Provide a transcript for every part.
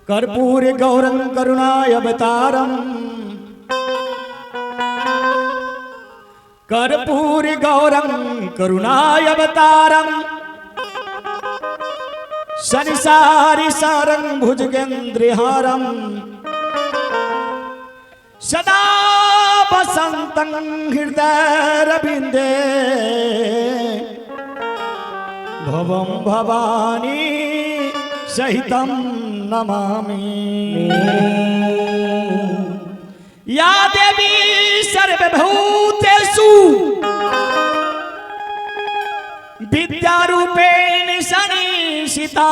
कर्पूर गौरं करुणायवतारम, कर्पूर गौरं करुणायवतारम, संसारि सारं भुजगेन्द्रहारम, सदा बसंतं हृदय रविंदे, भवं भवानी सहितं नमामि। या देवी सर्वभूतेषु विद्यारूपेण सनिषिता,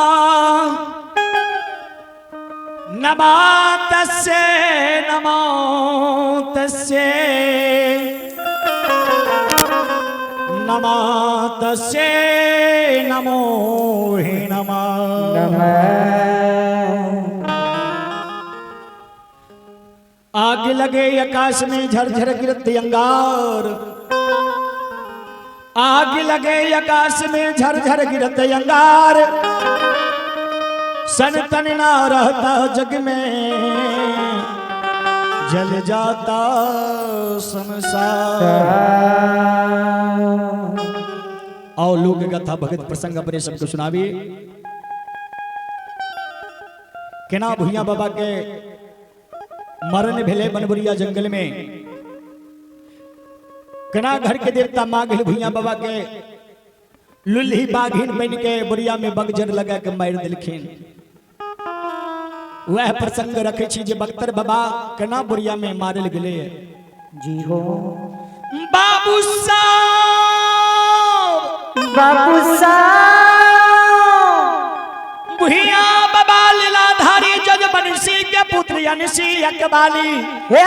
नमः तस्यै नमो तस्यै, नमः तस्यै नमो हि नमः। आग लगे आकाश में झरझर गिरत अंगार, आग लगे आकाश में झरझर गिरत अंगार, सनतन ना रहता जग में, जल जाता संसार। आओ लोक कथा भगत प्रसंग अपने सबको सुनावी। केना भुइया बाबा के मरण भेले बनबुरिया जंगल में, केना घर के देवता मांगल भुइया बाबा के लुल्ही बाघिन बन के बुढ़िया में बगजर लगा के मारि देलखिन। वह प्रसंग रखे छी जे बख्तर बाबा केना बुढ़िया में मारल गेले। जी हो बाबू साहब, बाबू साहब, भुइया बाबा लीलाधारी जग बनसी के पुत्र अनसी अकबाली, हे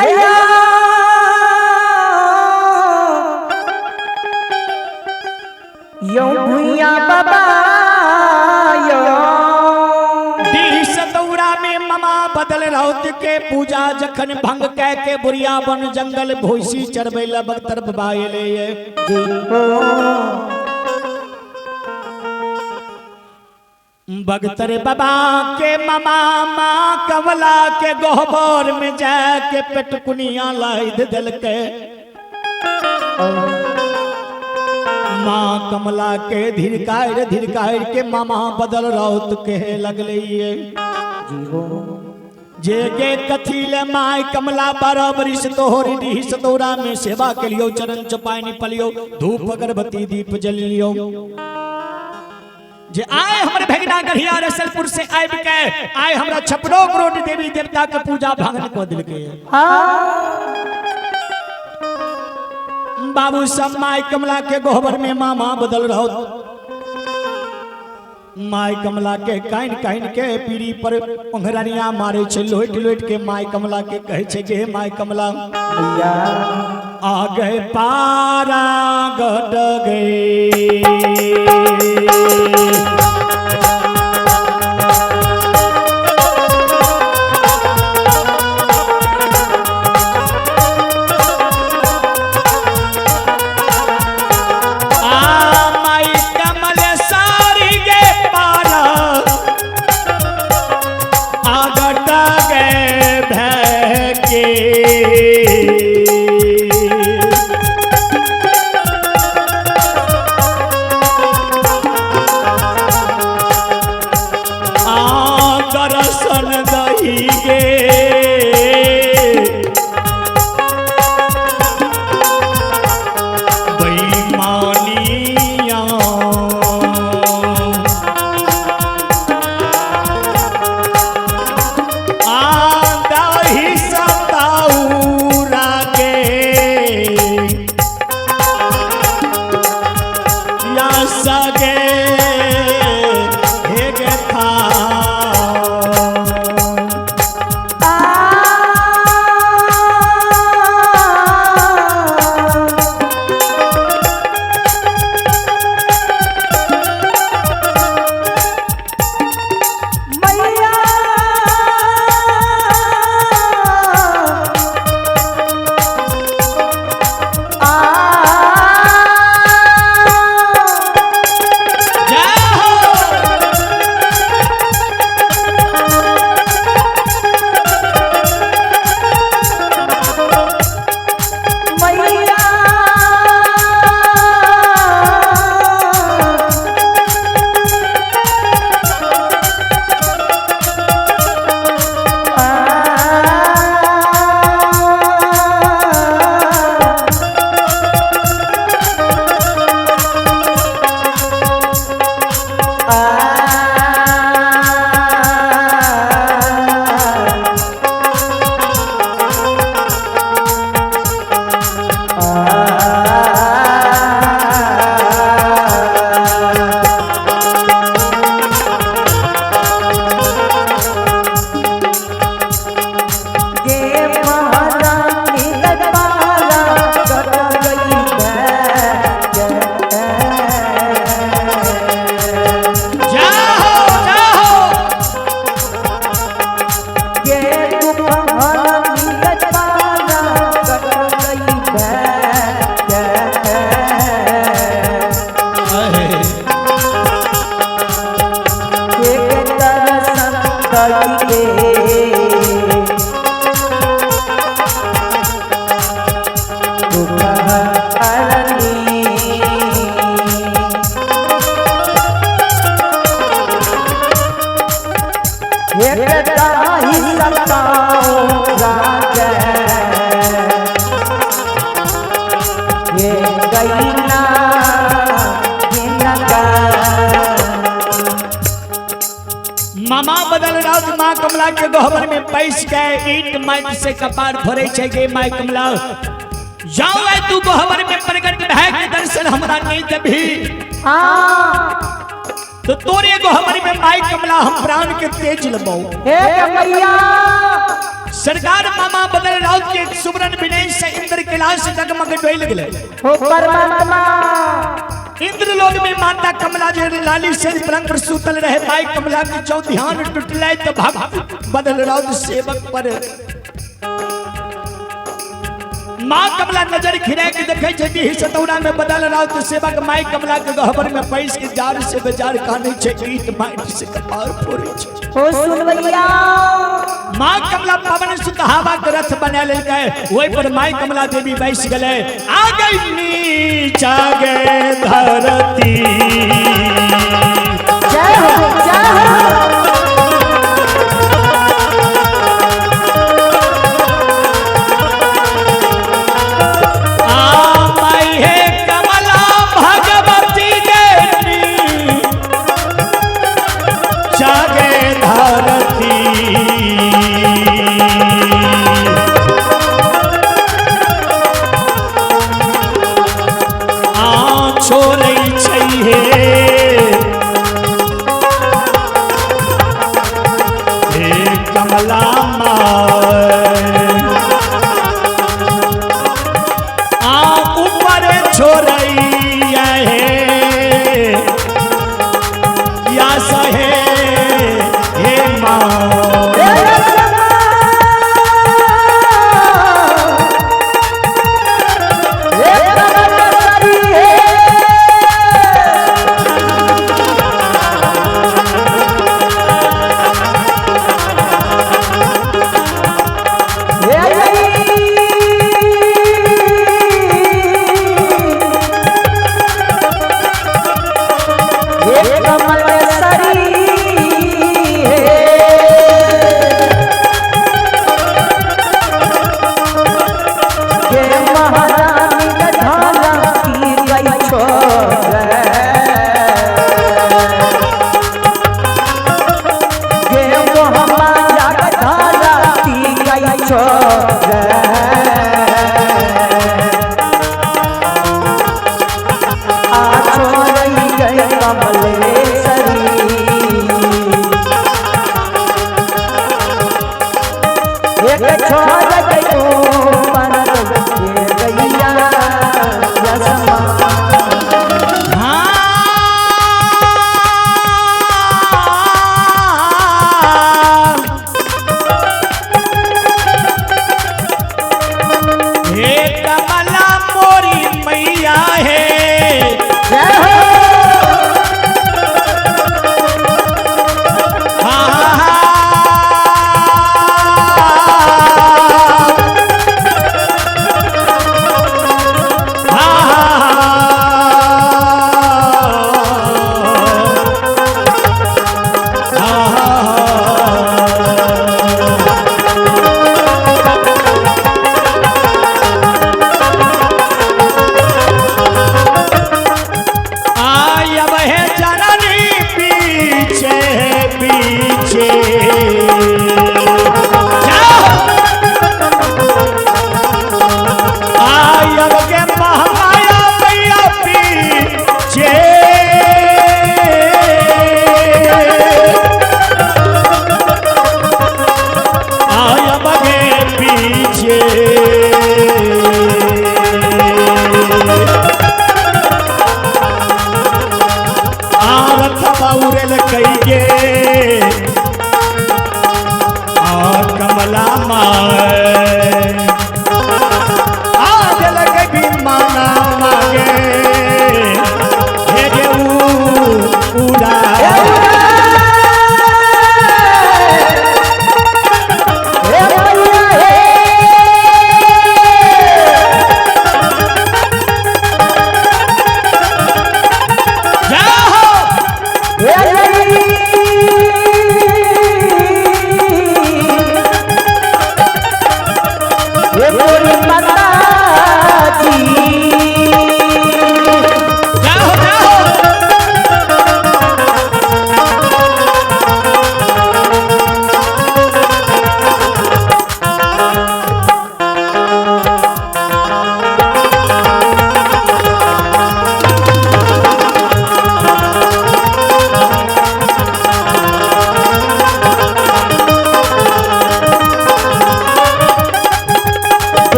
यो भुइया बाबा यो। सतौरा में ममा बदल राउत के पूजा जखन भंग कह के बुढ़िया बन जंगल भोसी चरबै ला बख्तर बाबा एले। जी हो बख्तर बाबा के ममा माँ कमला के गोबर में जाके पेटकुनिया लाद दिलके। माँ कमला के धिरकायर धिरकायर के मामा बदल राउत कहे लगले। जी हो जे के कथी ले my कमला बराबरी से तोहर डीह सतौरा में सेवा के लियो, चरण चपाई पलियो, धूप अगरबत्ती दीप जल लियो। जे आए हमरे भगना गढ़िया रसलपुर से आबि के आए हमरा 56 करोड़ देवी देवता के पूजा भांगन को दिल के। बाबू सब my कमला के गोबर में मामा बदल रहो, my कमला के काइन काइन के पीढ़ी पर ओंघरनिया मारे छे, लोट लोट के my कमला के कहे छे जे my कमला भैया आ गए पारा गट गए। माई कमल सारी गे पारा आगट गए भैके। आ दर्शन दही गे बेईमानिया, आ दही सताउरा के या सगे हे गे था। मैया आ महिना जिनका। मामा बदल राउत माँ कमला के गहबर में पैस के ईट माइट से कपार भरे छै गे माय कमला, जाओ आइ तू गहबर में प्रकट भए के दर्शन हमरा नहीं देबही हाँ तो तोरे गहबर में माय कमला हम प्राण के तेज लबौ। हे मैया। सरकार मामा बदल राउत के सुमरन विनय से इंद्र कैलाश जगमग डोल गेलै। हो परमात्मा। इंद्र लोक में माता कमला जे लाली से पलंग पर सुतल रहे, माई कमला के चौ ध्यान टूटलै तो भक्त बदल राउत सेवक पर माँ कमला नजर खिरा के देखे छै कि सतौरा में बदल राउत सेवक माई कमला के गहबर में पैस के जार से बेजार काने छै, ईट माइट से कपार फोड़े छै। हो सुनवैया। माँ कमला पवन सुत हवा के रथ बना लेलकै, ओहि पर माई कमला देवी बैस गेलै। आ गई नीचा गे धरती। जय हो जय हो। आ माई हे कमला भगवती गे नीचा गे धरती। आ छोड़ै छै हे, हे कमला माय, आ ऊपर छोड़ैया हे या सहे हे माँ। हे परमेश्वरी हे।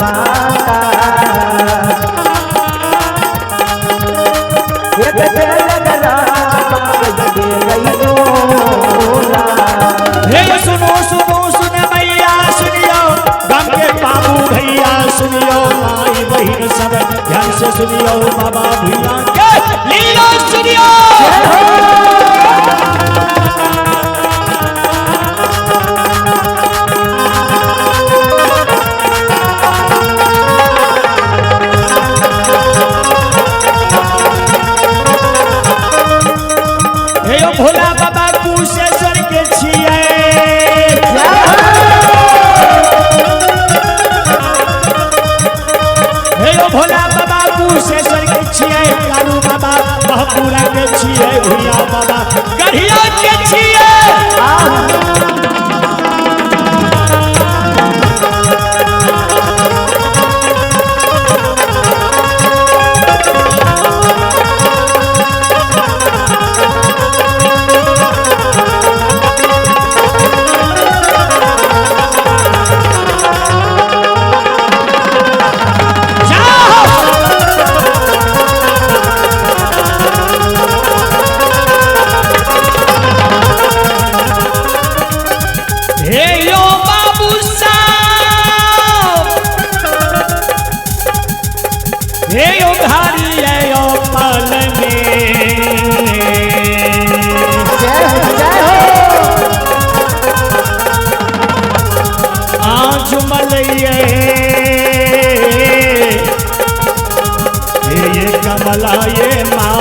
माता एक तेल हे सुनो सुनो सुन मैया सुनियो, गम के बाबू भैया सुनियो, माई बहन सब ध्यान से सुनियो, बाबा भैया के लीला सुनियो। हे यो भोला बाबा कुशेश्वर के छियै। हे यो भोला बाबा कुशेश्वर के छियै, कारू बाबा महपुरा के छियै, भैया बाबा गढ़िया के छियै। जाओ। हे यो बाबू साहब, हे यो घारी यो पल में, जय हो जय हो। आज मलइये हे ये कमला ये माँ,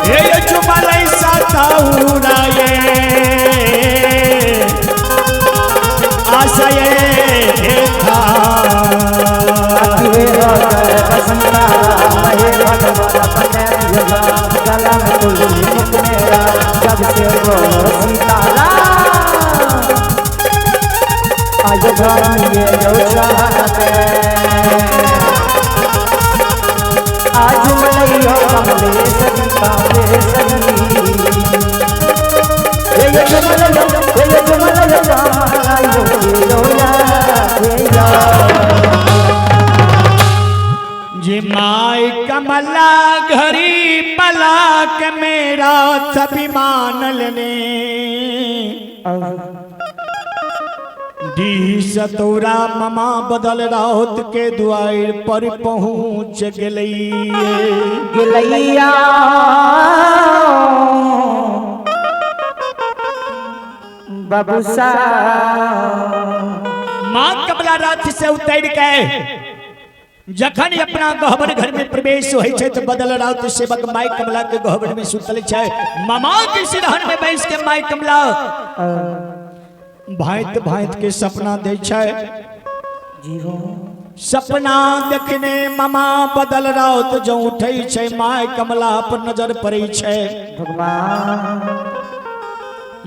हे ये चुमलई सताउरा ये आशा ये था। हे बसंता महे भगवान अपने गला में तुलसी मुख मेरा जब से वो सीतारा आज ये जो आज मलइयो कमलेश्वरी कामेश्वरी हे ये मलइयो हे ये मलइयो आयो यो या हे या। जे माय कमला घरी पलाक मेरा अभिमान लेने डी सतौरा ममा बदल राउत के दुआर पर पहुँच गेलई। गिलैया बबुसा माँ कमला रथ से उतर के जखन अपना गहबर घर में प्रवेश होइ छै त बदल राउत सेवक माई कमला के गहबर में सुतल छै। मामा के सिरहन में बैस के माई कमला भांत भांत के सपना दै छै। सपना देखने मामा बदल राउत जो उठै छै माई कमला पर नजर पड़ै छै। भगवान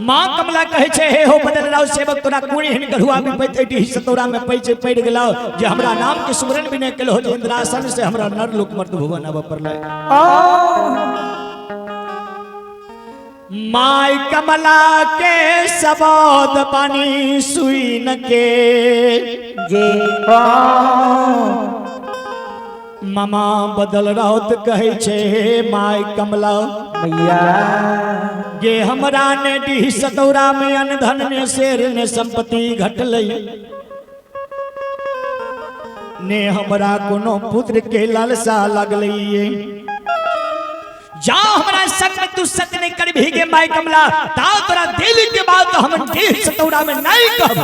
माँ कमला कहे छै हे हो बदल राव सेवक तोरा कोन एहन गढ़ुआ में पैत एटी सतौरा में पैसे पड़ गेलौ जे हमरा नाम के सुमरन भी नहीं केलहो, जे इंद्रासन से हमरा नर लोक मर्द भुवन आबऽ पड़लै। माय कमला के सबद पानी सुइन के जे मामा बदल राउत कहे छै हे my कमला मैया गे हमरा ने डीह सतौरा में अनधन ने शेर ने संपत्ति घटलै ने हमरा कोनो पुत्र के लालसा लगलै। जा हमरा संग में तू सत नहीं करबही गे my कमला ता तोरा दिल के बात हम डीह सतौरा में नहीं कहब।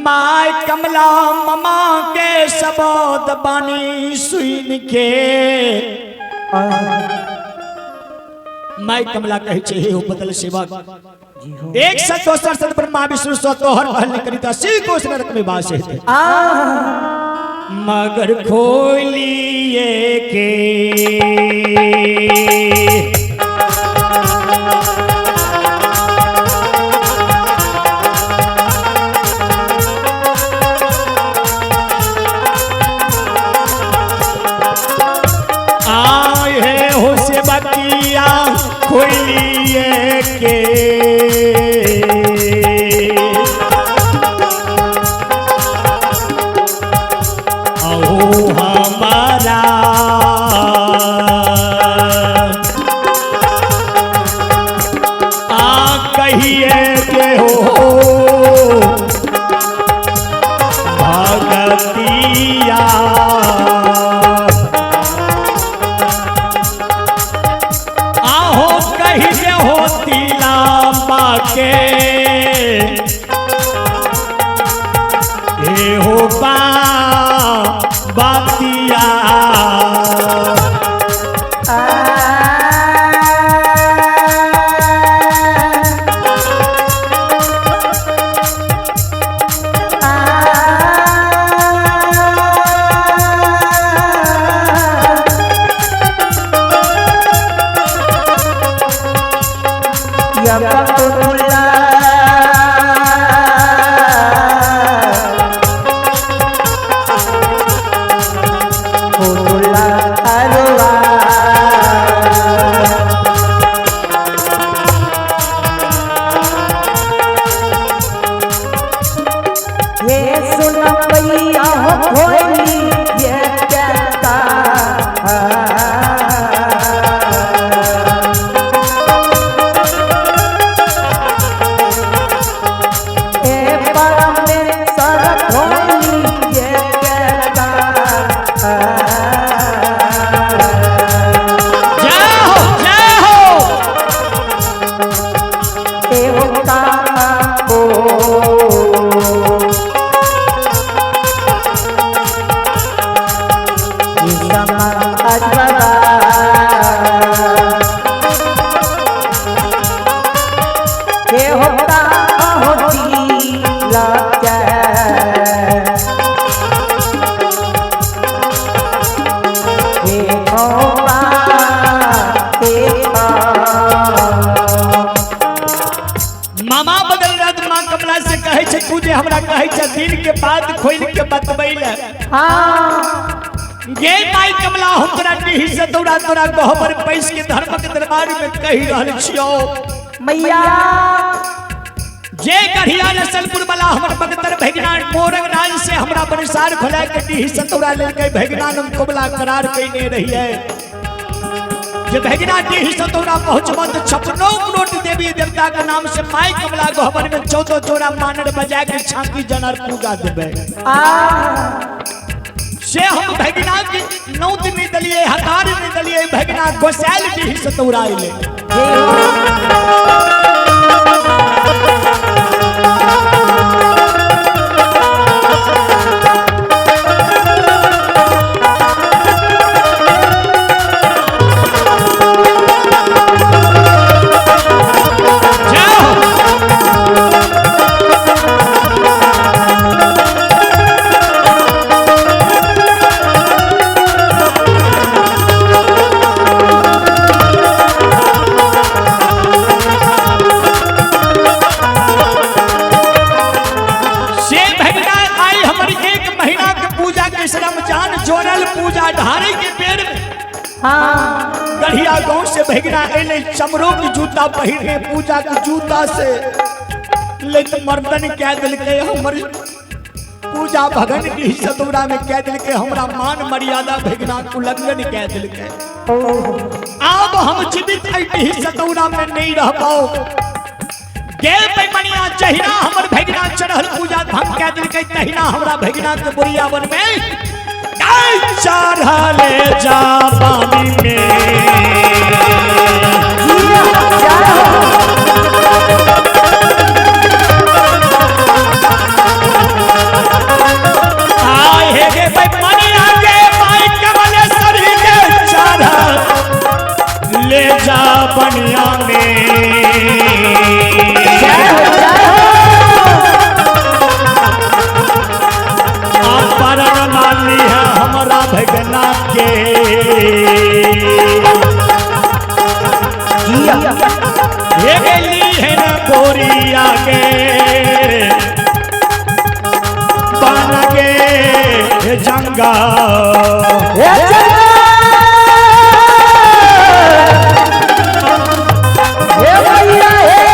My कमला ममा के सबद बानी सुन के my कमला कहे छै हे हो बदल सेवक एक सत दोसर सत ब्रह्मा विष्णु सो तोहर पहल करिता सी कोस नरक में वास हेतै। मगर खोलिए के आए हो से बकिया खोलिए के गे। अहो हमारा आ कहिए के हो भगतिया। आहो कहिए हो तिला के ए हो बा बातिया। जय हो जय हो। मामा बदल रात माँ कमला से कहे छे तू जे हमरा कहे छे दिल के बात खोल के बतबै ले। गे माई कमला हम तोरा डीही से दौड़ा तोरा गहबर पैस के धर्म के दरबार में कहि रहल छियो मैया जे गढ़िया रसलपुर वाला हमर बगतर भगना मोरंग राज से हमरा बरसार खोला के डीही से दौड़ा लेलकै भगना हम कमला करार कइने रहिए। जे भगना डीही से दौड़ा पहुंचब त 56 करोड़ देवी देवता के नाम से माई कमला गहबर में 14 जोड़ा मानर बजा के छाकी जनर पूजा देबै। से हम भगना के नौत नहीं दलिए हकार नहीं दलिए भगना गोसाल डीही से दौड़ा अइले। जय हो। से भगना आई हमर 1 महीना के पूजा के श्रम जान जोड़ल पूजा ढारे के पेड़ में गढ़िया गांव से भगना अइले चमड़ो के जूता पहिरने पूजा के जूता से लेत मर्दन कह दिलकै हमर पूजा भगन की सतुरा में कह दिलकै हमरा मान मर्यादा भगना उल्लंघन कह दिलकै। अब हम जीवित एहि सतौरा में नहीं रह पाओ। गे बेमनिया जहिना हमर भगना चढ़ल पूजा भंग कह दिलकै तहिना हमरा भगना के बुरियावन में गाय चढ़ले जा पानी में। आय हे गे बेमनिया गे माई कमलेश्वरी के चढ़ल ले जा बनिया में। अपरण मानी है हमरा भगना के ये गली है न गोरिया के बन के जंगा। हे भैया हे।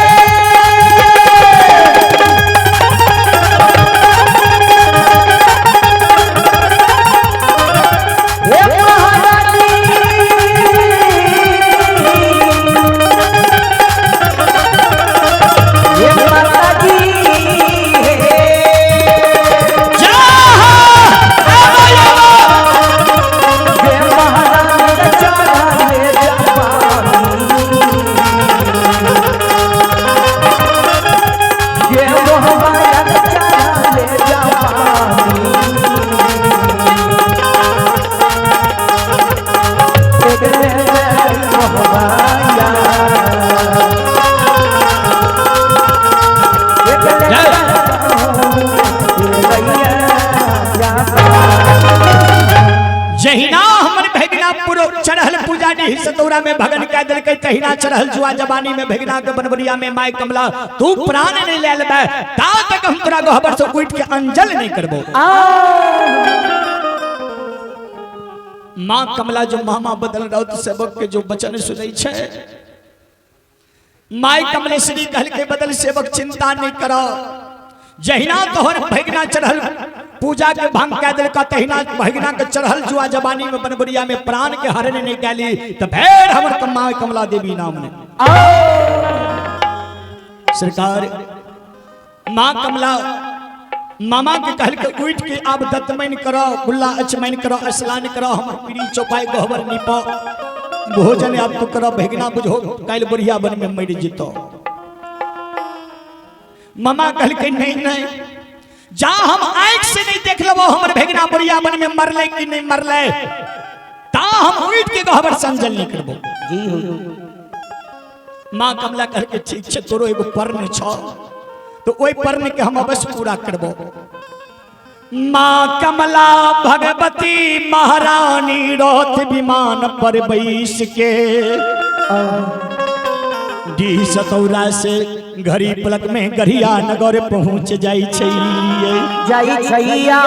जहिना हमर भगिना पुरो चढ़ल पूजा डीह सतौरा में भगन कह देलकै, तहिना चढ़ल जुआ जवानी में भगिना के बनबरिया में माय कमला तू प्राण नहीं ले लेबै ता तक हम तोरा गहबर से उठ के अंजल नहीं करबो। माँ कमला जो मामा बदल राउत सेवक के जो वचन सुनै छै, माय कमलेश्वरी कहल के बदल सेवक चिंता नहीं करो, जहिना तोहर भगिना चढ़ल पूजा के भंग कह देलका तहिना भगिना के चढ़ल जुआ जवानी में बनबरिया में प्राण के हरण नहीं कैली तो भेड़ हमर माँ कमला देवी नाम ने। सरकार माँ कमला मामा के कहल के उठ के आब दतमैन करो, गुल्ला अचमैन करो, स्नान करो, हमर पीड़ी चौपाई गहबर नीपो, भोजन आब तो करो, भगिना बुझो काल्हि बुढ़िया वन में मर जितो। मामा कहल के नहीं नहीं, जा हम आंख से नहीं देख लेबो हमर भगिना बुढ़िया वन में मरले कि नहीं मरले ता हम उठ के गहबर संजल नहीं करबो। जी हुजूर। माँ कमला कह के ठीक छै तोरो एगो पर्ण छौ तो ओहि पर्ण के हम अवश्य पूरा करबो। माँ कमला भगवती महारानी रथ विमान पर बैस के डीह सतौरा से घड़ी पलक में गढ़िया नगर पहुँच जाई छै। जाई छैया।